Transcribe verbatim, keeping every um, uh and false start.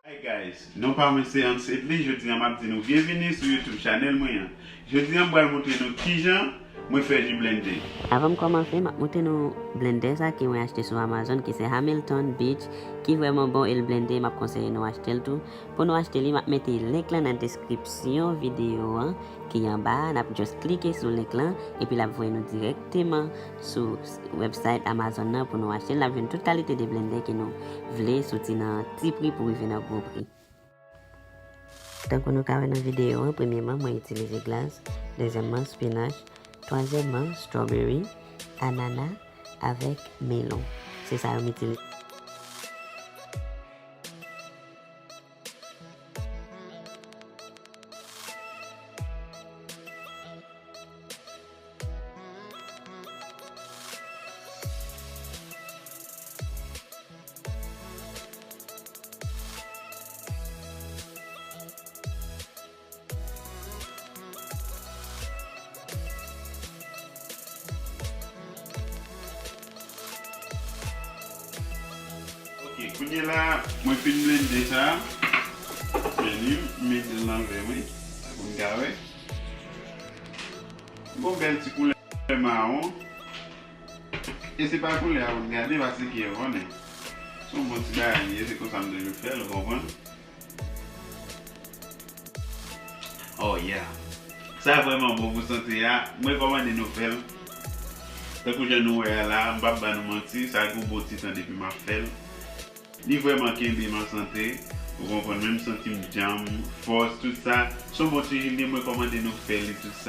Hi guys, non pa mwen se Hans Edley, jodi a m ap di nou byenvini sou YouTube channel mwen an. Jodi a m pral montre nou kijan mwen fè ji blende. Avan m kòmanse, m ap montre nou blendè sa ke mwen achte sou Amazon, ki se Hamilton Beach, ki vrèman bon e l blende, m ap konseye nou achte l tou. Pou nou achte li, m ap mete link lan nan deskripsyon videyo an ki anba a. N ap just klike sou link lan, epi l ap voye nou dirèkteman sou website Amazon nan pou nou achte l. N ap jwenn tout kalite de blendè ke nou vle, soti nan ti pri pou rive nan gwo pri. Tankou nou ka wè nan videyo an, premyeman, mwen itilize glas, dezyèmman, spinach, twazyèmman, strawberry, anana, avèk melon. Se sa yo m itilize. Ok, kounye la, mwen fin blende sa. Vini, m mete l nan vè mwen, pou n ka wè. Gon bèl ti koulè mawon. E se pa koulè a pou n gade, paske ki e konnen. Se yon bon ti bagay li ye, se konsa m toujou fè l, ou konprann? Oh yeah. Sa vrèman bon pou sante a. Mwen rekòmande nou fè l. Tankou jan nou wè a la, m p ap ba nou manti, sa gon bon ti tan depi m ap fè l. Li vrèman kenbe m an sante. Ou konprann, menm santi m djanm, fòs, tout sa. Se yon bon ti ji li ye, m rekòmande nou fè li, tout sa.